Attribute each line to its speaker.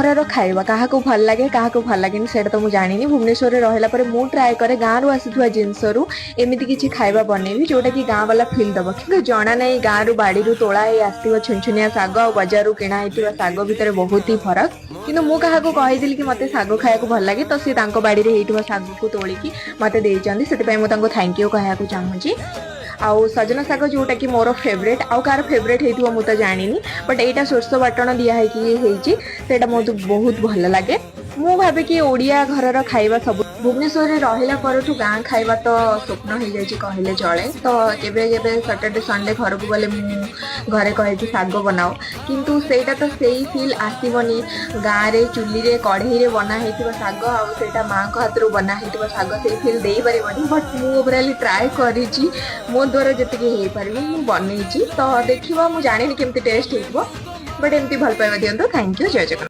Speaker 1: ଘରର ଖାଇବା କାହାକୁ ଭଲ ଲାଗେ, କାହାକୁ ଭଲ ଲାଗେନି, ସେଇଟା ତ ମୁଁ ଜାଣିନି। ଭୁବନେଶ୍ୱରରେ ରହିଲା ପରେ ମୁଁ ଟ୍ରାଏ କରେ ଗାଁରୁ ଆସୁଥିବା ଜିନିଷରୁ ଏମିତି କିଛି ଖାଇବା ବନେଇବି, ଯୋଉଟାକି ଗାଁ ବାଲା ଫିଲ୍ ଦବ। କିନ୍ତୁ ଜଣା ନାହିଁ, ଗାଁରୁ ବାଡ଼ିରୁ ତୋଳା ହେଇ ଆସିଥିବା ଛୁନଛୁନିଆ ଶାଗ ଆଉ ବଜାରରୁ କିଣା ହେଇଥିବା ଶାଗ ଭିତରେ ବହୁତ ହି ଫରକ। କିନ୍ତୁ ମୁଁ କାହାକୁ କହିଥିଲି କି ମୋତେ ଶାଗ ଖାଇବାକୁ ଭଲ ଲାଗେ, ତ ସିଏ ତାଙ୍କ ବାଡ଼ିରେ ହେଇଥିବା ଶାଗକୁ ତୋଳିକି ମୋତେ ଦେଇଛନ୍ତି। ସେଥିପାଇଁ ମୁଁ ତାଙ୍କୁ thank you କହିବାକୁ ଚାହୁଁଛି। ଆଉ ସଜନା ଶାଗ, ଯୋଉଟାକି ମୋର ଫେଭରେଟ୍, ଆଉ କାହାର ଫେଭରେଟ୍ ହେଇଥିବ ମୁଁ ତ ଜାଣିନି, ବଟ୍ ଏଇଟା ସୋରିଷ ବାଟଣ ଦିଆ ହେଇକି ହେଇଛି, ସେଇଟା ମୋତେ ବହୁତ ଭଲ ଲାଗେ। ମୁଁ ଭାବେ କି ଓଡ଼ିଆ ଘରର ଖାଇବା ସବୁ। ଭୁବନେଶ୍ୱରରେ ରହିଲା ପରଠୁ ଗାଁ ଖାଇବା ତ ସ୍ୱପ୍ନ ହେଇଯାଇଛି କହିଲେ ଚଳେ। ତ କେବେ କେବେ ସଟରଡେ ସଣ୍ଡେ ଘରକୁ ଗଲେ ମୁଁ ଘରେ କହେ କି ଶାଗ ବନାଅ, କିନ୍ତୁ ସେଇଟା ତ ସେଇ ଫିଲ୍ ଆସିବନି। ଗାଁରେ ଚୁଲିରେ କଢ଼େଇରେ ବନା ହେଇଥିବା ଶାଗ ଆଉ ସେଇଟା ମାଆଙ୍କ ହାତରୁ ବନା ହେଇଥିବା ଶାଗ ସେଇ ଫିଲ୍ ଦେଇପାରିବନି। ବଟ୍ ମୁଁ ଓଭରାଲି ଟ୍ରାଏ କରିଛି, ମୋ ଦ୍ୱାରା ଯେତିକି ହେଇପାରିବ ମୁଁ ବନେଇଛି। ତ ଦେଖିବା, ମୁଁ ଜାଣିନି କେମିତି ଟେଷ୍ଟ ହେଇଥିବ, ବଟ୍ ଏମିତି ଭଲ ପାଇବା ଦିଅନ୍ତୁ। Thank you, Jay Jagannath.